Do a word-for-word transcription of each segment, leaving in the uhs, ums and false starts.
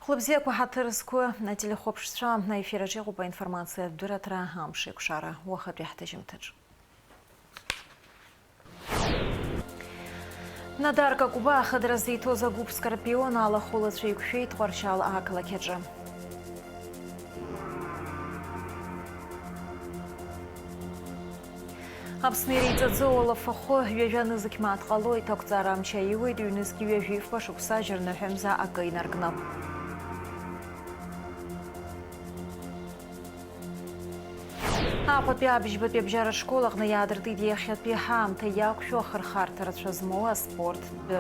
Хәлыбзиақәа, ҳаҭыр зқәу ателехәаԥшцәа, аефир аҿы иҟоуп аинформациатә дырраҭара «Амш еиқәшара» уахатәи ҳҭыжьымҭаҿ. Надар Какуба ахадара зиҭоз агәыԥ Скорпион алахәылацәа еиқәшәеит Тҟәарчал ақалақь аҿы. Аԥсны иреиҵаӡоу алафахәы ҩажәа нызқь мааҭ ҟалоит, ақәҵара амч аиуеит, ҩнызқь ҩажәи фба шықәса жьырныҳәамза акы инаркны. Аҟәатәи абжьбатәи абжьаратә школ аҟны иаадыртит иахьатәи ҳаамҭа иақәшәо ахырхарҭа рацәа змоу аспорттә.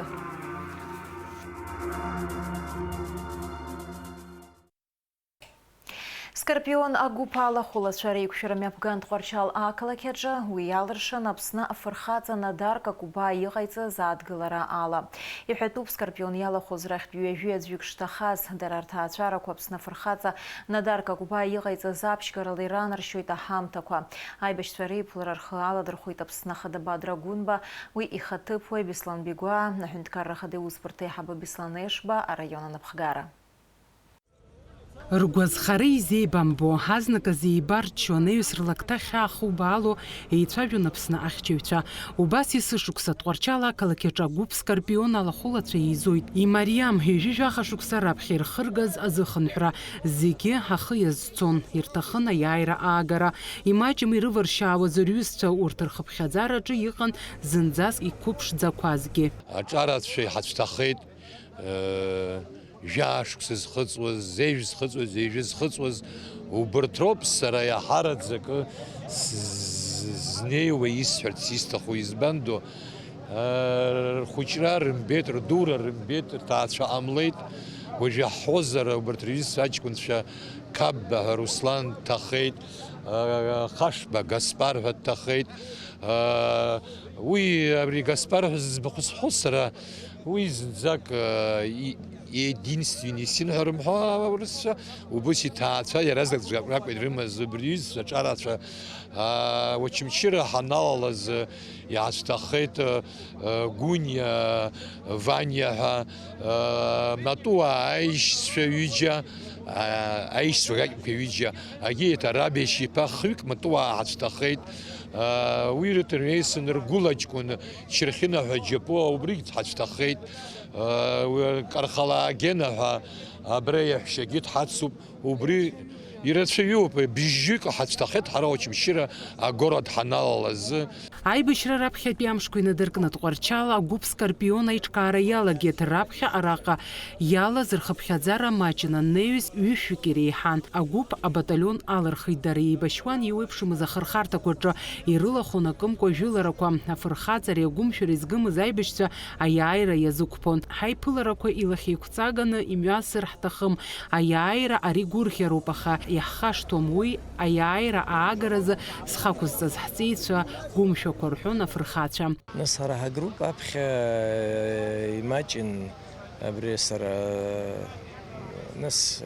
Скорпион агәыԥ алахәылацәа реиқәшәара мҩаԥган Тҟәарчал ақалақь аҿы. Уи иалыршан Аԥсны афырхаҵа Надар Какуба иҟаиҵаз адгылара ала. Иҳәатәуп, Скорпион иалахәыз рахьтә ҩажәи аӡәҩык шҭахаз. Дара рҭаацәарақәа Аԥсны афырхаҵа Надар Какуба иҟаиҵаз аԥшьгарала иранаршьоит аҳамҭақәа. Аибашьцәа реиԥылара рхы аладырхәит Аԥсны Ахада Бадра Гәынба, уи ихаҭыԥуаҩ Беслан Бигәаа, аҳәынҭқарра Ахада иусбарҭа аиҳабы Беслан Ешба, араион анапхгара. Ргәазхара изеибамбо, азныказ еибарччо, анаҩс рлакҭа хьаа хубаало еицәажәон Аԥсны ахьчаҩцәа. Убас есышықәса Тҟәарчал ақалақь аҿы агәыԥ Скорпион алахәылацәа еизоит. Имариам, ҩажәи жәаха шықәса раԥхьа ирхыргаз азыхынҳәра, зегьы ахы иазцон, ирҭахын аиааира аагара. Имаҷым ирываршьаауаз рҩызцәа, урҭ рхыԥхьаӡараҿы иҟан зынӡаск иқәыԥшӡақәазгьы. Аҿарацәа иҳацәҭахеит. Жәаа шықәса зхыҵуаз, зежә зхыҵуаз, ежәы зхыҵуаз, убарҭ роуп сара иаҳараӡакы с-, з-, знеиуа исҳәарц исҭаху, избандо, рхәыҷра рымбеит, рдура рымбеит, рҭаацәа ҟамлеит. Уажә иаҳҳәозар, убарҭ рҩызцәа аҷкәынцәа Қапба ҳәа Руслан дҭахеит, Хашба Гаспар ҳәа дҭахеит. Уи абри Гаспар ҳәа зыӡбахә зҳәо сара, уи зынӡак, э, и-, единственный син ҳәа рымҳәо аурысцәа, убыс иҭаацәа иаразнак ракәын ирымаз, убри иҩызцәа аҿарацәа, а, Очамчыра ҳаналалаз, э, иаацәҭахеит, э, э, Гәыниа, Ваниа ҳәа, э, Матуа аишьцәа ҩыџьа, а, аишьцәа гакьқәа ҩыџьа, агьи еиҭа Рабешь иԥа хҩык Матуаа ҳацәҭахеит. Уи рыҭ-, рҩеисын ргәылаҷкәын Чырхьына ҳәа џьапуа, убригь дҳацәҭахеит. Уи Кархалаа Гена ҳәа абра иаҳәшьагьы дҳацуп. Убри ирацәаҩуп, бжьҩык ҳацәҭахеит ҳара Очамчыра агород ҳаналалаз азы. Аибашьра раԥхьатәи амшқәа инадыркны Тҟәарчал агәыԥ Скорпион аиҿкаара иалагеит. Раԥхьа араҟа иалаз рхыԥхьаӡара маҷын, анаҩс ҩышәҩык иреиҳан. Агәыԥ абаталион алырхит, дара еибашьуан иуеиԥшымыз ахырхарҭақәа рҿы, ирылахәын акымкәа жәыларақәа. Афырхаҵареи агәымшәареи згымыз аибашьцәа аиааира иазықәԥон. Ҳаиԥыларақәа илахьеиқәҵаганы имҩасыр ҳҭахым. Аиааира ари гәырӷьароуп, аха иаҳхашҭуам уи аиааира аагаразы зхы ақәызҵаз ҳҵеицәа гәымшәақәа рҳәон афырхацәа. Нас ҳара ҳагруппа аԥхьа, э, имаҷын абри сара, нас, э,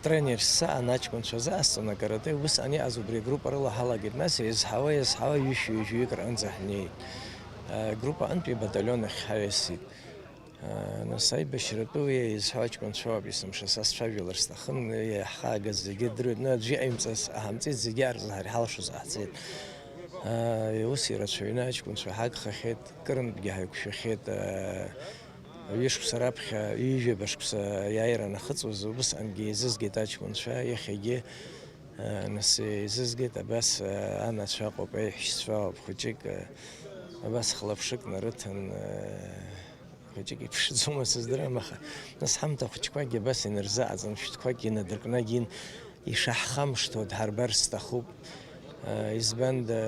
тренер саан аҷкәынцәа азаасҵон акарате, усҟан иҟаз убри агруппа рыла ҳалагеит, нас еизҳауа, еизҳауа ҩышәи ҩажәаҩык рҟынӡа ҳнеит. Э, группа аҟынтәи абаталион ахь ҳаҩасит. Нас аибашьратәы уи еизҳау аҷкәынцәоуп, есымша са сцәажәалар сҭахын, иаҳхаагаз зегьы рдыруеит, ну, аӡәы иҟаимҵаз ҳамҵит, зегьы аарзаҳар ҳалшоз ҟаҳҵеит. Ус ирацәаҩны аҷкәынцәа ҳагхахьеит, кырынтәгьы ҳаиқәшәахьеит, ҩышықәса раԥхьа, ҩажәаба шықәса аиааира анахыҵуаз, убысҟангьы еизызгеит аҷкәынцәа, иахьагьы, нас еизызгеит, абас, анацәа ыҟоуп, аиҳәшьцәа ыҟоуп, хәыҷык, абас хылаԥшык нарыҭан, Хәыҷык иԥшӡома сыздырам, аха нас ҳамҭа хәыҷқәакгьы абас инарзыҟаҵан, шәҭқәак инадыркнагьын, ишаҳхамышҭуа дҳарбар сҭахуп. Избанда,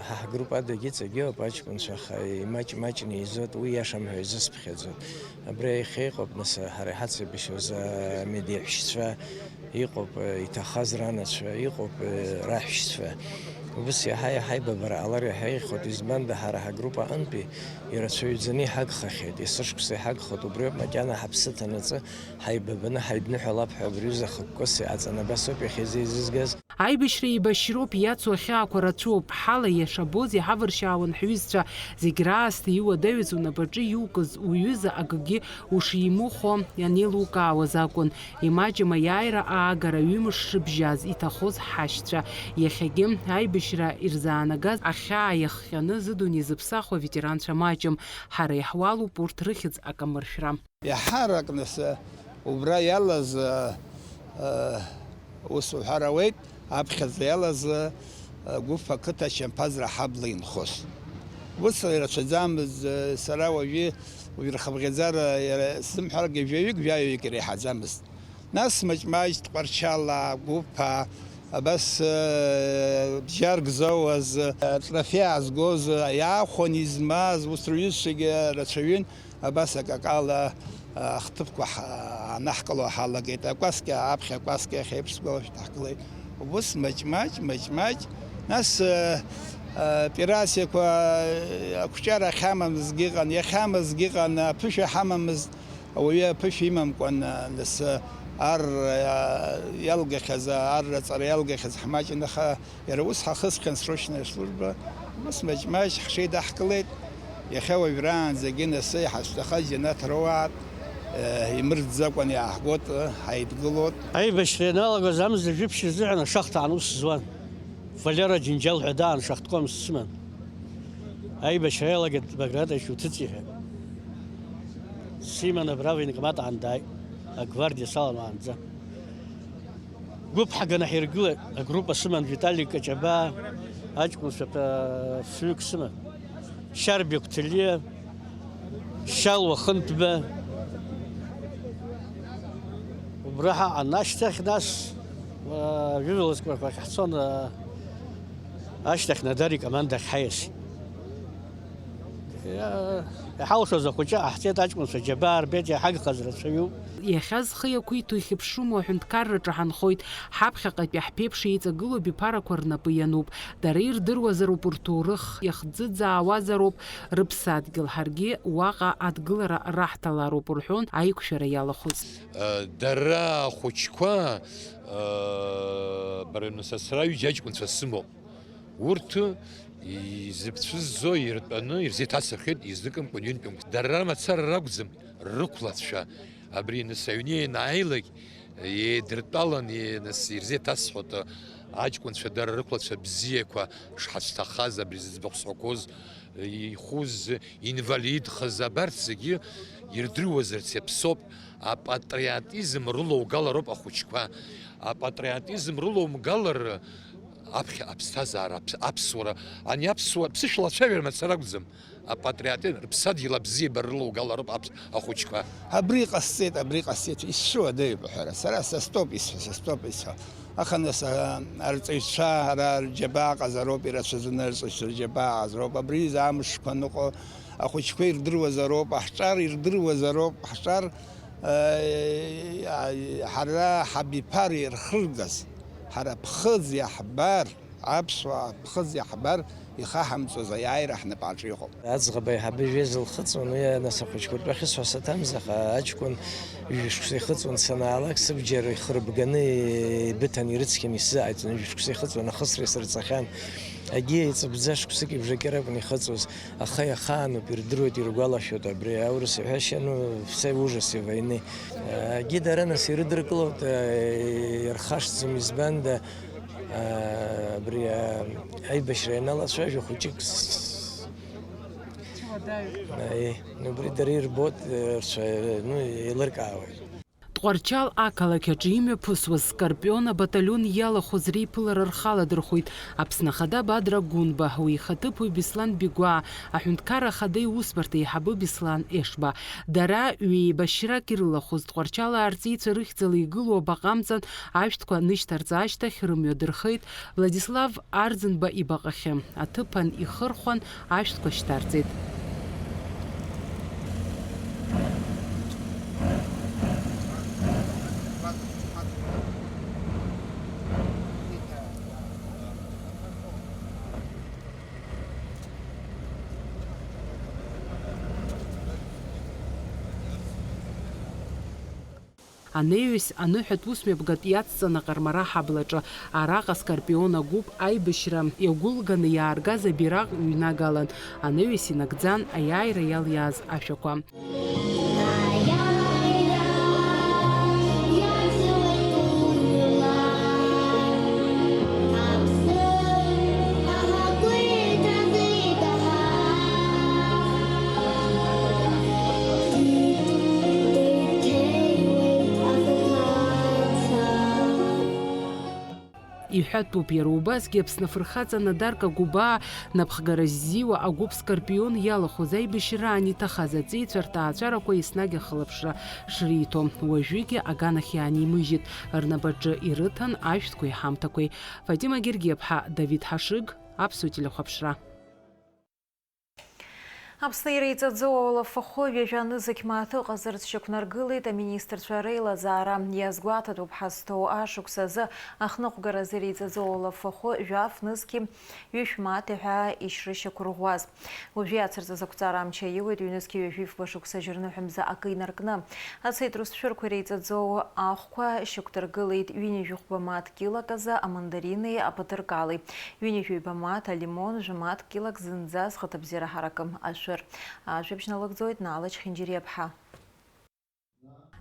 ҳа ҳгрупп адагьы иҵегьы ыҟоуп аҷкәынцәа, аха имаҷ-маҷны еизоит, уи иашам ҳәа изысԥхьаӡоит. Абра иахьа иҟоуп, нас, ҳара иҳацеибашьуаз амедеиҳәшьцәа, Иҟоуп, э, иҭахаз ранацәа, иҟоуп, э, раҳәшьцәа. Убыс иаҳа-иаҳа аибабара ҟалар иаҳа еиӷьхоит, избанда ҳара ҳагрупп аҟынтәи ирацәаҩӡаны иҳагхахьеит, есышықәса иҳагхоит, убриоуп макьана ҳаԥсы ҭанаҵы ҳаибабаны ҳаидныҳәалап ҳәа абри аҩыза хықәкыс иҟаҵаны абас ауп иахьа изеизызгаз. Аибашьра еибашьроуп, иацу ахьаақәа рацәоуп. Ҳала иашабоз иҳавыршьаауан ҳҩызцәа. Зегь раасҭа иуадаҩыз унапаҿы иукыз уҩыза акгьы ушимухо ианеилукаауаз акәын. Имаҷым аиааира аагара ҩымш шыбжьаз иҭахоз ҳашьцәа. Иахьагьы аибашьра ирзаанагаз ахьаа иахҟьаны зыдунеи зыԥсахуа аветеранцәа маҷым. Ҳара иаҳуалуп урҭ рыхьӡ акамыршәра. Иаҳарак нас, убра иалаз, ус уҳәар ауеит, аԥхьаӡа иалаз, Гәыԥ ақыҭа ачамԥазра аҳабла инхоз. Ус ирацәаӡамызт, сара уажәы, уажә рхыԥхьаӡара иара сзымҳәаргьы, жәаҩык, жәаҩык иреиҳаӡамызт. Нас маҷ-маҷ Тҟәарчалаа, Гәыԥаа, абас, бџьарк зауаз, трофеи аазгоз, иаахәаны измааз, ус рҩызцәагьы рацәаҩын. Абас акакала, а, ахҭыԥқәа ҳа-, анаҳкыло ҳалагеит. Акәасқьа, аԥхьа акәасқьа ахь еиԥш сгәалашәоит ҳгылеит. Убыс маҷ-маҷ, маҷ-маҷ. Нас, а, а, операциақәа, а, ақәҿиара ахьамамызгьы ыҟан, иахьамазгьы ыҟан, аԥышәа ҳамамызт, ауаҩы аԥышәа имамкәан, а, нас, а, ар, а, иалгахьаз, а, ар аҵара иалгахьаз ҳмаҷын, аха Иара ус ҳахысхьан срочная служба, ус маҷ-маҷ ҳҽеидаҳкылеит. Иахьа уажәраанӡагьы нас иҳазшәҭахаз џьанаҭ роуаат, э, имырӡӡакәан иааҳгот, э, ҳаидгылот. Аибашьра ианалагоз амза жәиԥшь рзыҳәан ашахҭаан ус зуан. Валера Џьынџьал ҳәа даан шахтком сыман. Аибашьра иалагеит Баграт Ачуҭыҵ иҳәа. Симан абра военкомат аан дааит, агвардиа саламаанӡа. Гәыԥ ҳаганы ҳиргылеит, агруппа сыман, Витали Каҷабаа, аҷкәынцәа ԥа-, фҩык сыман, Шьарбеи Қәҭелиа, Шьалуа Хынтәба. Убра ҳаҟан ашьҭахь, нас, уа, жәывалаҵәҟьақәа ахь ҳцон, а, ашьҭахь Надар икомандахь ҳаиасит. Иа-, иҳалшоз ахәыҷы ҟаҳҵеит, аҷкәынцәа џьабаа рбеит, иҳагхаз рацәаҩуп. Иахьа зхы иақәиҭу ихьыԥшыму аҳәынҭқарраҿы ҳанхоит, ҳаԥхьаҟатәи ҳԥеиԥш еиҵагылоу абиԥарақәа рнапы иануп. Дара ирдыруазароуп рҭоурых, иахӡыӡаауазароуп рыԥсадгьыл, ҳаргьы уаҟа адгылара раҳҭалароуп, рҳәон аиқәшәара иалахәыз. Дара ахәыҷқәа, бара, сара ҩыџьа аҷкәынцәа сымоуп. Урҭ изыԥцәызӡо иртәаны ирзеиҭасырхеит, изныкымкәан ҩынтәымкәа. Дара рамацара ракәӡам, рықәлацәа абри нас аҩны ианааилак, еидыртәалан, е-, нас ирзеиҭасҳәоит, аҷкәынцәа дара рықәлацәа бзиақәа шҳацәҭахаз, абри зыӡбахә сҳәақәоз, ихәыз, инвалидхаз, абарҭ зегьы ирдыруазарц иаԥсоуп. Апатриотизм рылоугалароуп ахәыҷқәа. Апатриотизм рылоумгалар аԥхьа аԥсҭазаара, аԥс-, аԥсуара, ани аԥсуа, ԥсышәала ацәажәара мацара акәӡам. Апатриотизм, рыԥсадгьыл абзиабара рылоугалароуп аԥс-, ахәыҷқәа. Абри ҟасҵеит, абри ҟасҵеит, исшьуадаҩуп аҳәара. Сара са стәоуп исҳәо, са стәоуп исҳәо. Аха нас, а, арҵаҩцәа, ара рџьабаа ҟазароуп, ирацәаӡаны арҵаҩцәа рџьабаа ҟазароуп. Абри изы амшқәа ныҟәо, ахәыҷқәа ирдыруазароуп, аҳҿар ирдыруазароуп, ҳҿар, а, ҳара ҳабиԥара ирхыргаз, ҳара ԥхыӡ иаҳбар, аԥсуаа ԥхыӡ иаҳбар, ихаҳамҵоз аиааира ҳнапаҿы иҟоуп. Аӡӷаб аиҳабы жәеиза лхыҵуан, уи нас ахәыҷқәа ртәы ахьысҳәо саҭамыз, аха аҷкәын ҩажәа шықәса ихыҵуан, санаалак, сыбџьар ихырбганы, ибыҭан, ирыцқьаны исзыҟаиҵон, ҩажәа шықәса ихыҵуан, ахысра исырҵахьан. Агьи еиҵыбӡа шықәсыки бжаки ракәын ихыҵуаз, аха иахааноуп, ирдыруеит, иргәалашәоит абри аурыс иҳәашьа, ну, все ужасы войны. Агьи дара нас ирыдыркылоит, ирхашҭӡом, избанда, Абри, а, аибашьра ианалацәажәо хәыҷык с-, Уадаҩуп. Аи, убри дара ирбоит, рцәа-, ну, еилыркаауеит. Тҟәарчал ақалақь аҿы имҩаԥысуаз Скорпион абаталион иалахәыз реиԥылара рхаладырхәит Аԥсны Ахада Бадра Гәынба, уи ихаҭыԥуаҩ Беслан Бигәаа, аҳәынҭқарра Ахада иусбарҭа аиҳабы Беслан Ешба. Дара ҩеибашьрак ирылахәыз Тҟәарчал аарҵеицәа рыхьӡала игылоу абаҟа амҵан ашәҭқәа нышьҭарҵа ашьҭахь рымҩа дырхеит Владислав Арӡынба ибаҟахьы. Аҭыԥан ихырхәан ашәҭқәа шьҭарҵеит. Анаҩс аныҳәатә усмҩаԥгатә иацҵан аҟармара аҳаблаҿы, араҟа Скорпион агәыԥ аибашьра иагәылганы иааргаз абираҟ ҩнагалан, анаҩс инагӡан аиааира иалиааз ашәақәа. Иҳәатәуп, иара убасгьы Аԥсны афырхаҵа Надарка Гәыбаа напхгара ззиуа агәыԥ Скорпион иалахәыз аибашьраан иҭахаз аҵеицәа рҭаацәарақәа еснагь ахылаԥшра шриҭо, уажәыгьы аганахь иаанимыжьит, рнапаҿы ирыҭан ашәҭқәеи ҳамҭақәеи. Фатима Гергиаԥҳа, Давид Ҳашыг, Аԥсуа телехәаԥшра. Аԥсны иреиҵаӡоу ауалафахәы ҩажәа нызқь мааҭ ыҟазарц шьақәнаргылеит аминистрцәа реилазаара. Иазгәаҭатәуп ҳазҭоу ашықәс азы ахныҟәгаразы иреиҵаӡоу ауалафахәы жәаф нызқьи ҩышә мааҭи ҳәа ишрышьақәырӷәӷәаз. Уажәы иацырҵаз ақәҵара амч аиуеит ҩнызқьи ҩажәи фба шықәса жьырныҳәа мза акы инаркны. Ацеит русшәырқәа иреиҵаӡоу ахәқәа шьақәдыргылеит ҩынҩажәи хәба мааҭ килак азы амандарини аԥадыркали, ҩынҩажәи ҩба мааҭ алимон, жәа мааҭ килак зынӡа зхаҭабзиара ҳаракым ашәыр. Ажәабжь налыгӡоит Наала Чхинџьириаԥҳа.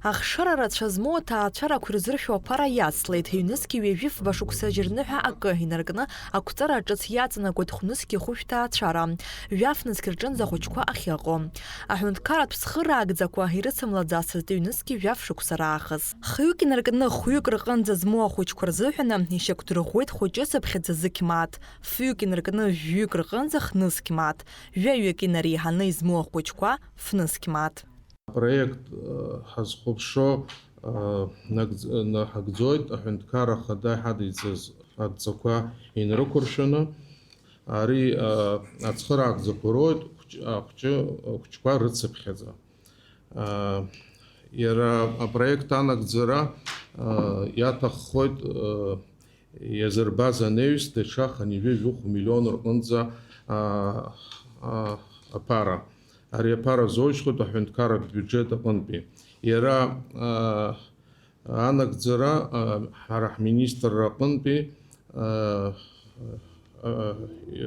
Ахшара рацәа змоу аҭаацәарақәа ирзыршәо аԥара иацлеит, ҩнызқьи ҩажәи фба шықәса жьырныҳәа акы инаркны ақәҵара ҿыц иаҵанакуеит хәнызқьи хәышә ҭаацәара, жәаф нызқь рҿынӡа ахәыҷқәа ахьыҟоу. Аҳәынҭқарратә цхыраагӡақәа ирыцымлаӡацызт ҩнызқьи жәаф шықәса раахыс. Хҩык инаркны хәҩык рҟынӡа змоу ахәыҷқәа рзыҳәаны ишьақәдырӷәӷәеит хәыҷы-цыԥхьаӡа зықь мааҭ, фҩык инаркны жәҩык рҟынӡа хнызқь мааҭ, жәаҩык инареиҳаны измоу ахәыҷқәа фнызқь мааҭ. Апроект, э, ҳазхәаԥшо, э, нагӡ-, наҳагӡоит аҳәынҭқарра ахада иҳадиҵаз адҵақәа инрықәыршәаны. Ари, э, ацхыраагӡақәа роуеит хәҷ-, ахәҷы-, ахәҷқәа рыцыԥхьаӡа. Э, иара апроект анагӡара, э, иаҭаххоит, э, иазырбаз анаҩс даҽа хынҩажәи жәохә миллион рҟынӡа, а, а, аԥара. Ари аԥара азоужьхоит аҳәынҭқарратә биуџьет аҟынтәи. Иара, а, анагӡара, а, ҳара ҳминистрра аҟынтәи, а, а,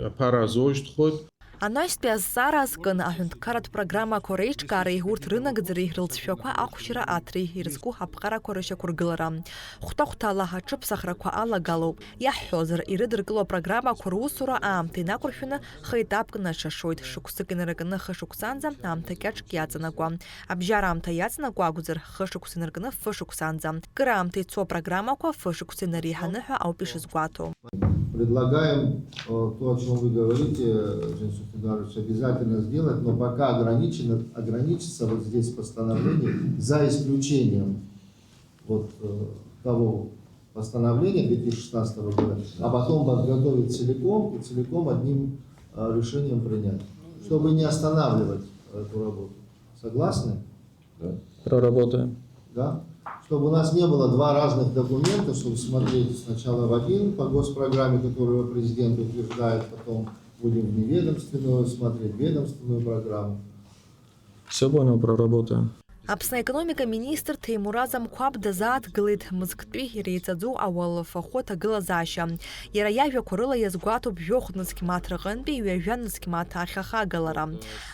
аԥара азоужьтхоит. Анаҩстәи азҵаара азкын аҳәынҭқарратә программақәа реиҿкаареи урҭ рынагӡареи рылҵшәақәа ахәшьра аҭреи ирызку аԥҟарақәа рышьақәыргылара. Хәҭа-хәҭала аҽыԥсахрақәа алагалоуп. Иаҳҳәозар, ирыдыркыло апрограммақәа русура аамҭа инақәыршәаны хеетапкны аҽашоит, шықәсык инаркны хышықәсанӡа аамҭа кьаҿк иаҵанакуа. Абжьараамҭа иаҵанакуа акәзар, хышықәса инаркны фышықәсанӡа. Кыраамҭа ицо апрограммақәа фышықәса инареиҳаны ҳәа ауп ишазгәаҭоу. Предлагаем, э, то, о чём вы говорите, Женсуф Эдуардович, обязательно сделать, но пока ограничено, ограничиться вот здесь в постановлении, за исключением вот, э, того постановления две тысячи шестнадцатого года, а потом подготовить целиком и целиком одним, э, решением принять, чтобы не останавливать эту работу. Согласны? Да. Проработаем. Да? Чтобы у нас не было два разных документа, чтобы смотреть сначала в один по госпрограмме, которую президент утверждает, потом будем в неведомственную смотреть, ведомственную программу. Всё понял, проработаем. Аԥсны аекономика министр Ҭемураз Амқәаб дазааҭгылеит мызктәи иреиҵаӡоу ауалафахәы аҭагылазаашьа. Иара иажәақәа рыла иазгәаҭоуп жәохә нызқь мааҭ рҟынтәи ҩажәа нызқь мааҭ ахь ахагалара.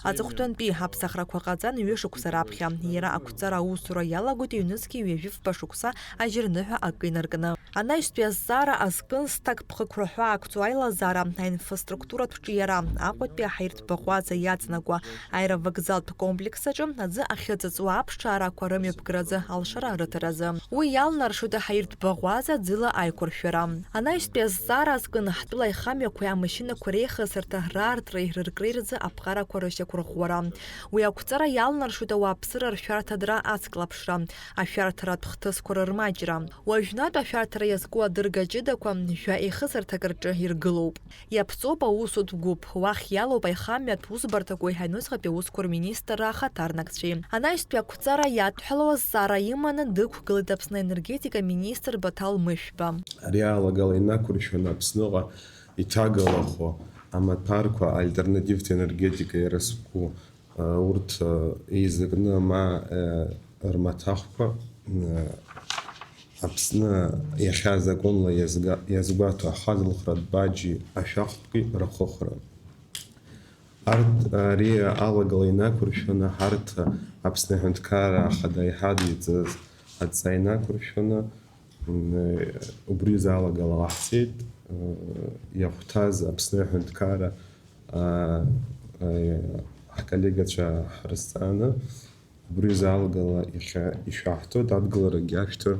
Аҵыхәтәантәи аԥсахрақәа ҟаҵан ҩышықәса раԥхьа. Иара ақәҵара аусура иалагоит ҩнызқьи ҩажәи фба шықәса ажьырныҳәа акы инаркны. Анаҩстәи азҵаара азкын зҭакԥхықәра ҳәаақәҵоу аилазаара, аинфраструктуратә ҿиара, Аҟәатәи аҳаиртә баӷәаза иаҵанакуа аеровокзалтә комплекс аҿы аӡы ахьыҵыҵуа аԥшаарақәа рымҩаԥгаразы алшара рыҭаразы. Уи иалнаршоит аҳаиртә баӷәаза ӡыла аиқәыршәара. Анаҩстәи азҵаара азкын ҳтәыла аихамҩақәеи амашьынақәеи реихысырҭа раартреи рыркреи рзы аԥҟарақәа рышьақәырӷәӷәара. Уи ақәҵара иалнаршоит ауааԥсыра ршәарҭадара ацклаԥшра, ашәарҭаратә хҭысқәа рырмаҷра. Уажәнатә ашәарҭара иазку адырга ҷыдақәа жәа еихысырҭак рҿы иргылоуп. Иаԥҵоуп аусутә гәыԥ, уахь иалоуп аихамҩатә усбарҭақәеи аҩныҵҟатәи аусқәа рминистрра ахаҭарнакцәеи. Анаҩстәи ақәҵара иадҳәалоу азҵаара иманы дықәгылеит Аԥсны аенергетика министр Баҭал Мышәба. Ари алагала инақәыршәаны Аԥсныҟа иҭагалахо амаҭәарқәа альтернативтә енергетика иара зқәу, урҭ еизакны ма рмаҭәахәқәа Аԥсны иахьа законла иазга-, иазгәаҭо ахаҵгыларатә баџьи ашәахтәқәеи рахыхра. Арҭ, ари алагала инақәыршәаны, ҳарҭ Аԥсны Аҳәынҭқарра Ахада иҳадиҵаз адҵа инақәыршәаны, м, убри алагала ҟаҳҵеит, м, иахәҭаз Аԥсны Аҳәынҭқарра, а, а, ҳколлегацәа ҳрызҵааны, убри алагала иахьа ишәаҳҭоит, адгыларагьы ашәҭыр,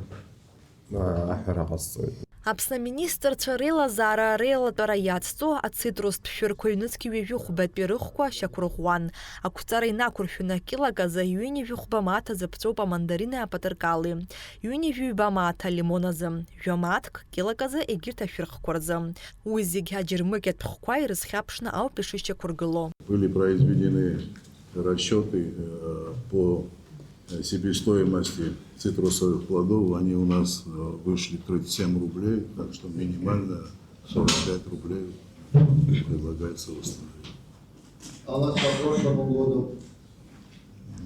а, аҳәара ҟасҵоит. Аԥсны аминистрцәа реилазаара реилатәара иацҵо ацитрустә шәырқәа ҩнызқь ҩажәи хәбатәи рыхқәа шьақәырӷәӷәан. Ақәҵара инақәыршәаны килак азы ҩынҩажәи хәба мааҭ азы ԥҵәоуп амандарини апатыркали, ҩынҩажәи ҩба мааҭ алимон азы, жәа мааҭк килак азы егьырҭ ашәырхқәа рзы. Уи зегь аџьармыкьатә хәқәа ирызхьаԥшны ауп ишышьақәыргыло. Были произведены расчёты, э, по себестоимости цитрусовых плодов, они у нас, э, вышли тридцать семь рублей, так что минимально сорок пять рублей предлагается восстановить. А у нас по прошлому году?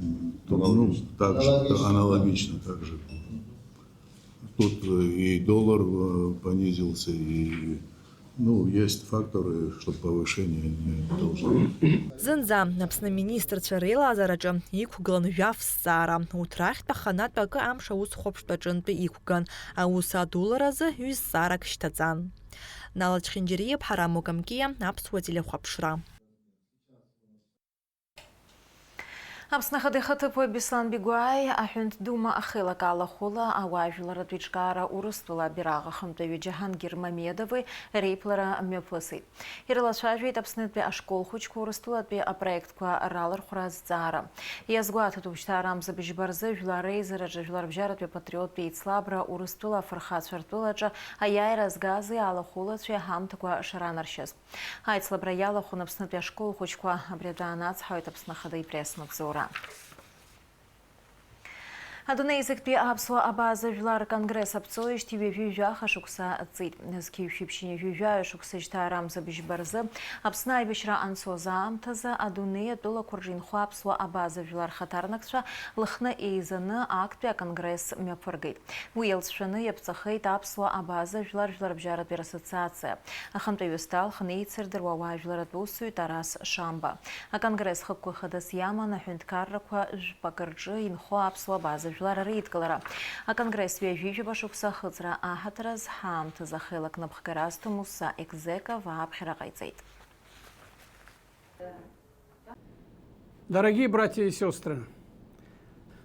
М, то, ну, аналогично, так же, аналогично так же было. Тут, э, и доллар, э, понизился, и Ну, есть факторы, что повышение не должно. Зынӡа Аԥсны аминистрцәа реилазаараҿы иқәгылан жәаф зҵаара. Урҭ рахьтә аханатә акы амш аус хәаԥштә аҿынтәи иқәган. Аус адуларазы ҩ-зҵаарак шьҭаҵан. Нала Чхинџьариа, Ҳарам Мукамкиа, Аԥсуа телехәаԥшра. Аԥсны Ахада ихаҭыԥуаҩ Беслан Бигәааи Аҳәынҭ Дума ахеилак алахәыла ауаажәларратә еиҿкаара Урыстәыла абираҟ ахантәаҩы Џьаҳангир Мамедови реиԥылара мҩаԥысит. Ирылацәажәеит Аԥснытәи ашкол хәыҷқәа Урыстәылатәи апроектқәа ралархәра азҵаара. Иазгәаҭатәуп, шьҭа арамза быжьба рзы Жәлар реизараҿы Жәларбжьаратәи апатриоттәи еицлабра Урыстәыла афырхацәа ртәылаҿы аиааира згази алахәылацәеи аҳамҭақәа шранаршьаз. Аицлабра иалахәын Аԥснытәи ашкол хәыҷқәа. Абри атәы аацҳауеит Аԥсны Ахада ипресс-маҵзура. Адунеи зегьтәи аԥсуа абаза жәлар конгресс аԥҵоижьҭеи ҩажәи жәаха шықәса ҵит. Зқьи жәшәи ԥшьынҩажәи жәаҩа шықәса жьҭаарамза быжьба рзы Аԥсны аибашьра анцоз аамҭазы адунеи атәылақәа рҿы инхо аԥсуа абаза жәлар хаҭарнакцәа Лыхны еизаны актәи аконгресс мҩаԥыргеит. Уи иалҵшәаны иаԥҵахеит аԥсуа абаза жәлар жәларбжьаратәи рассоциациа. Ахантәаҩы Сталин еицырдыруа ауаажәларратә усзуҩ Тарас Шамба. Аконгресс хықәкы хадас иаман аҳәынҭқаррақәа жәпак рҿы инхо аԥсуа абаза жәлар реидкылара. Аконгресс ҩажәи жәаба шықәса ахыҵра аҳаҭыр азы ҳаамҭазы ахеилак напхгара азҭо Мусса Экзеков аԥхьара ҟаиҵеит. Дорогие братья и сестры!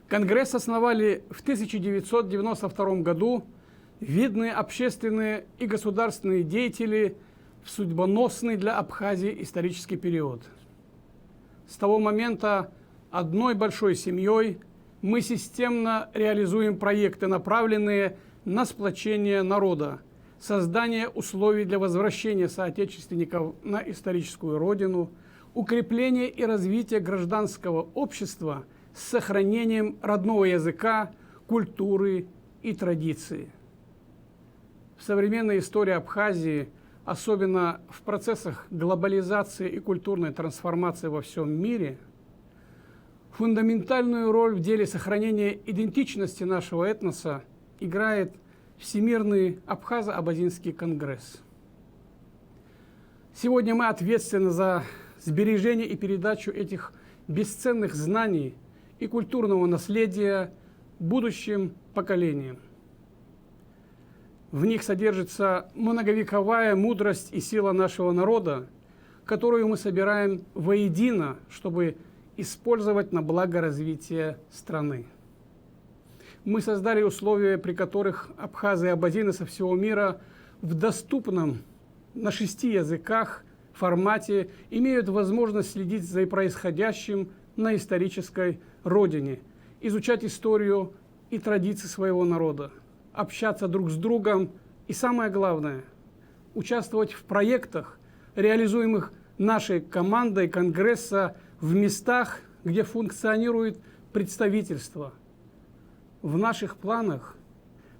Конгресс основали в тысяча девятьсот девяносто втором году видные общественные и государственные деятели в судьбоносный для Абхазии исторический период. С того момента одной большой семьей мы системно реализуем проекты, направленные на сплочение народа, создание условий для возвращения соотечественников на историческую родину, укрепление и развитие гражданского общества с сохранением родного языка, культуры и традиции. В современной истории Абхазии, особенно в процессах глобализации и культурной трансформации во всём мире, фундаментальную роль в деле сохранения идентичности нашего этноса играет Всемирный Абхазо-Абазинский конгресс. Сегодня мы ответственны за сбережение и передачу этих бесценных знаний и культурного наследия будущим поколениям. В них содержится многовековая мудрость и сила нашего народа, которую мы собираем воедино, чтобы использовать на благо развития страны. Мы создали условия, при которых абхазы и абазины со всего мира в доступном на шести языках формате имеют возможность следить за происходящим на исторической родине, изучать историю и традиции своего народа, общаться друг с другом и, самое главное, участвовать в проектах, реализуемых нашей командой Конгресса в местах, где функционирует представительство. В наших планах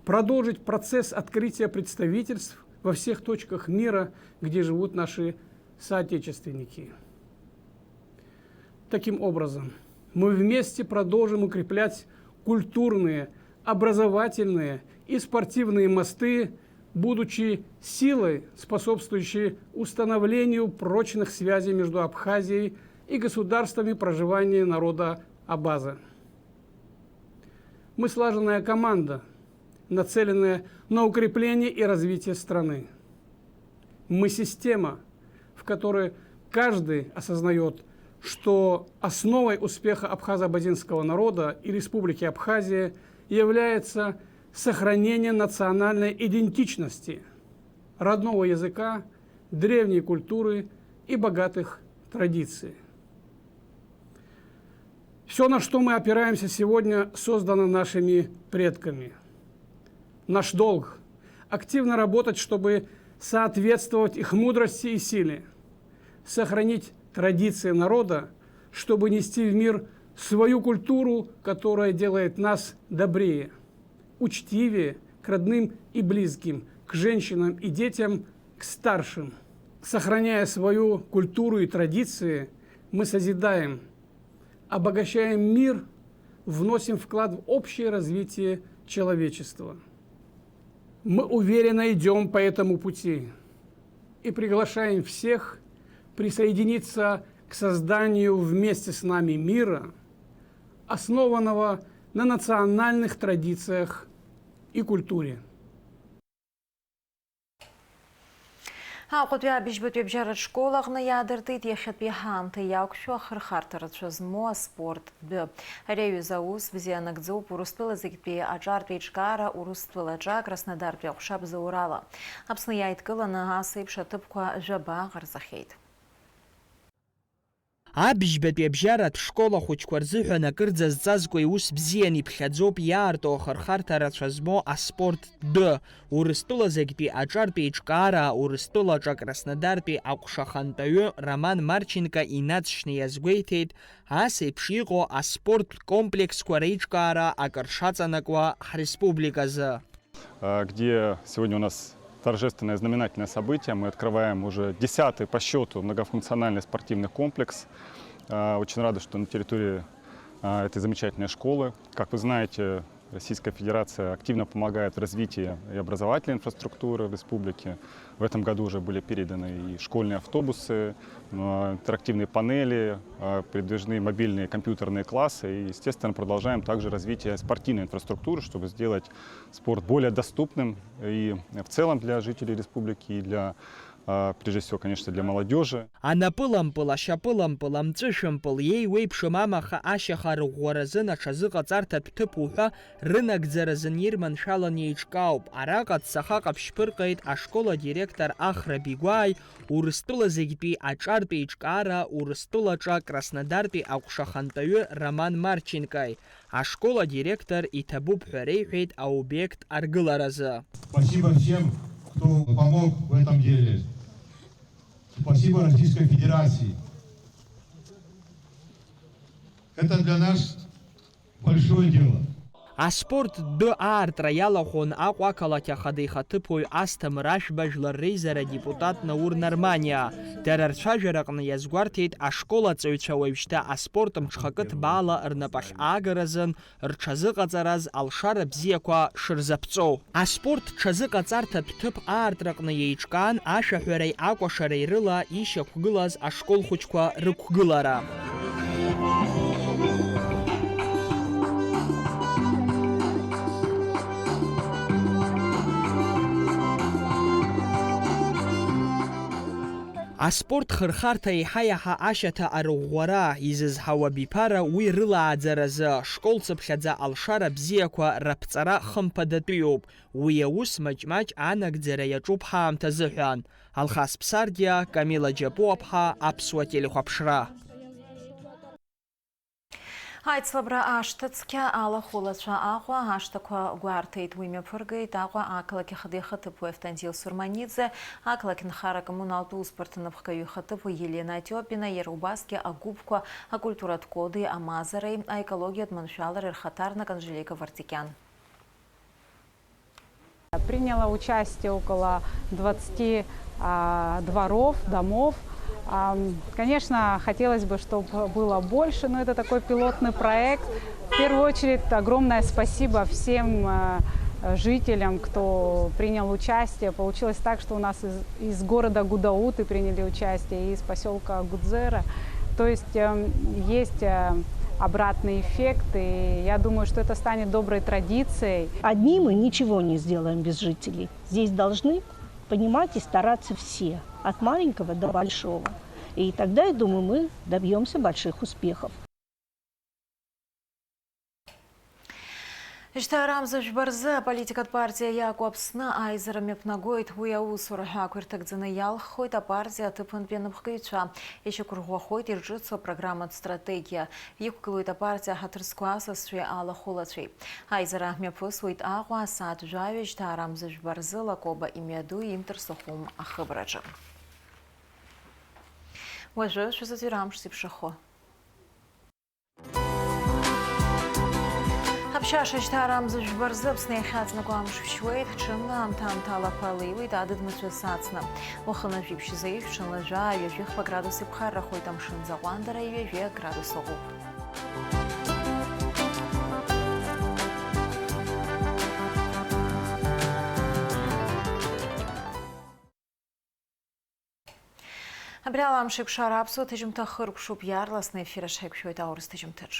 продолжить процесс открытия представительств во всех точках мира, где живут наши соотечественники. Таким образом, мы вместе продолжим укреплять культурные, образовательные и спортивные мосты, будучи силой, способствующей установлению прочных связей между Абхазией и государствами проживания народа Абаза. Мы слаженная команда, нацеленная на укрепление и развитие страны. Мы система, в которой каждый осознаёт, что основой успеха абхазо-абазинского народа и Республики Абхазия является сохранение национальной идентичности, родного языка, древней культуры и богатых традиций. Всё, на что мы опираемся сегодня, создано нашими предками. Наш долг — активно работать, чтобы соответствовать их мудрости и силе, сохранить традиции народа, чтобы нести в мир свою культуру, которая делает нас добрее, учтивее к родным и близким, к женщинам и детям, к старшим. Сохраняя свою культуру и традиции, мы созидаем, обогащаем мир, вносим вклад в общее развитие человечества. Мы уверенно идём по этому пути и приглашаем всех присоединиться к созданию вместе с нами мира, основанного на национальных традициях и культуре. Аҟәатәи абыжьбатәи абжьаратә школ аҟны иаадыртит иахьатәи ҳаамҭа иақәшәо ахырхарҭа рацәа змоу аспорт дәы. Ари аҩыза аус бзиа анагӡоуп Урыстәыла зегьтәи аҿартә еиҿкаара, Урыстәылаҿы, Краснодартәи аҟәша абзоурала. Аԥсны иааидкыланы ас еиԥш аҭыԥқәа жәаба ҟарҵахьеит. Абыжьбатәи абжьаратә школ ахәыҷқәа рзыҳәан акырӡа зҵазкуа иус бзиан иԥхьаӡоуп иаарту ахырхарҭа рацәа змоу аспорт дәы. Урыстәыла зегьтәи аҿартә еиҿкаара, Урыстәылаҿы Краснодартәи аҟәша ахантәаҩы Роман Марченко инаҵшьны иазгәеиҭеит, ас еиԥш иҟоу аспорттә комплексқәа реиҿкаара акыр шаҵанакуа ҳреспубликазы. А, где сегодня у нас торжественное знаменательное событие. Мы открываем уже десятый по счёту многофункциональный спортивный комплекс. А, очень рады, что на территории, а, этой замечательной школы. Как вы знаете, Российская Федерация активно помогает в развитии и образовательной инфраструктуры в республике. В этом году уже были переданы и школьные автобусы, а, интерактивные панели, а, передвижные мобильные компьютерные классы. И, естественно, продолжаем также развитие спортивной инфраструктуры, чтобы сделать спорт более доступным и в целом для жителей республики, и для, а, прежде всего, конечно, для молодёжи. Анапылампыл, ашьапылампыл, амҵәышәымпыл, иеиуеиԥшым амаха ашьаха рыӷәӷәаразын аҽазыҟаҵарҭатә ҭыԥ уҳәа рынагӡаразын ирманшәалан еиҿкаауп. Араҟа цаха ҟаԥшь ԥырҟеит ашкол адиректор Ахра Бигәааи, Урыстәыла зегьтәи аҿартә еиҿкаара, Урыстәылаҿы, Краснодартәи аҟәша ахантәаҩы Роман Марченкои. Ашкол адиректор иҭабуп ҳәа реиҳәеит аобиект аргыларазы. Спасибо всем, кто помог в этом деле. Спасибо Российской Федерации. Это для нас большое дело. Аспорт дәы аартра иалахәын Аҟәа ақалақь ахада ихаҭыԥуаҩ Асҭамыр Ашәба жәлар реизара адепутат Наур Нарманиа. Дара рцәажәараҟны иазгәарҭеит ашкол аҵаҩцәа уажәшьҭа аспорт мҽхакы ҭбаала рнапахь аагаразын рҽазыҟаҵараз алшара бзиақәа шырзаԥҵоу. Аспорт ҽазыҟаҵарҭатә ҭыԥ аартраҟны еиҿкаан ашәаҳәареи акәашареи рыла ишьақәгылаз ашкол хәыҷқәа рықәгылара. Аспорт хырхарҭа еиҳа-иаҳа ашьаҭа арыӷәӷәара изызҳауа абиԥара уи рылааӡаразы, школ цыԥхьаӡа алшара бзиақәа раԥҵара хымԥадатәиуп. Уи аус маҷ-маҷ анагӡара иаҿуп ҳаамҭа азыҳәан. Алхас Ԥсардиа, Камила Џьапуаԥҳа, Аԥсуа телехәаԥшра. Аицлабра ашҭа цқьа алахәылацәа Аҟәа ашҭақәа гәарҭеит. Уи мҩаԥыргеит Аҟәа ақалақь ахада ихаҭыԥуаҩ Автандил Сурманиӡе, ақалақь нхара акоммуналтә усбарҭа напхгаҩы ихаҭыԥуаҩ Елена Отиопина, иара убасгьы агәыԥқәа, акультуратә коди, амазареи, аекологиатә маншәалареи рхаҭарнак Анжелика Варҵикьан. Приняло участие около двадцати, а, дворов, домов, Конечно, хотелось бы, чтобы было больше, но это такой пилотный проект. В первую очередь, огромное спасибо всем э, жителям, кто принял участие. Получилось так, что у нас из, из города Гудауты приняли участие, и из поселка Гудзера. То есть э, есть э, обратный эффект, и я думаю, что это станет доброй традицией. Одни мы ничего не сделаем без жителей. Здесь должны понимать и стараться все, от маленького до большого. И тогда, я думаю, мы добьемся больших успехов. Жьҭаарамза жәба рзы аполитикатә партиа иаку Аԥсны аизара мҩаԥнагоит. Уи аусура ҳәа ақәирҭагӡаны иалххоит апартиа аҭыԥантәи анапхгаҩцәа. Ишьақәырӷәӷәахоит ирҿыцу апрограмматә стратегиа. Иқәгылоит апартиа аҳаҭырзқәа асасцәеи алахәылацәеи. Аизара мҩаԥысуеит Аҟәа асааҭ жәаҩа жьҭаарамза жәба рзы Лакоба имҩаду Имтыр Сухум ахыбраҿы. Уажәы шәызыӡырҩра амш зеиԥшрахо. Аԥшьаша жьҭаарамза жәба рзы Аԥсны иахьаҵанакуа амш ԥшьуеит, ҽынла аамҭа-аамҭала аԥа леиуеит адыд-мацәыс ацны. Уахынла жәиԥшь зеижә, ҽынла жәаа, ҩажәихԥа градус иԥхаррахоит, амшын аӡы аҟәандара ҩажәи аградус ыҟоуп. Абри ала амш еиқәшара аԥсуа ҭыжьымҭа хыркәшоуп, иаарласны ефир аҿы ҳаиқәшәоит аурыс ҭыжьымҭаҿ.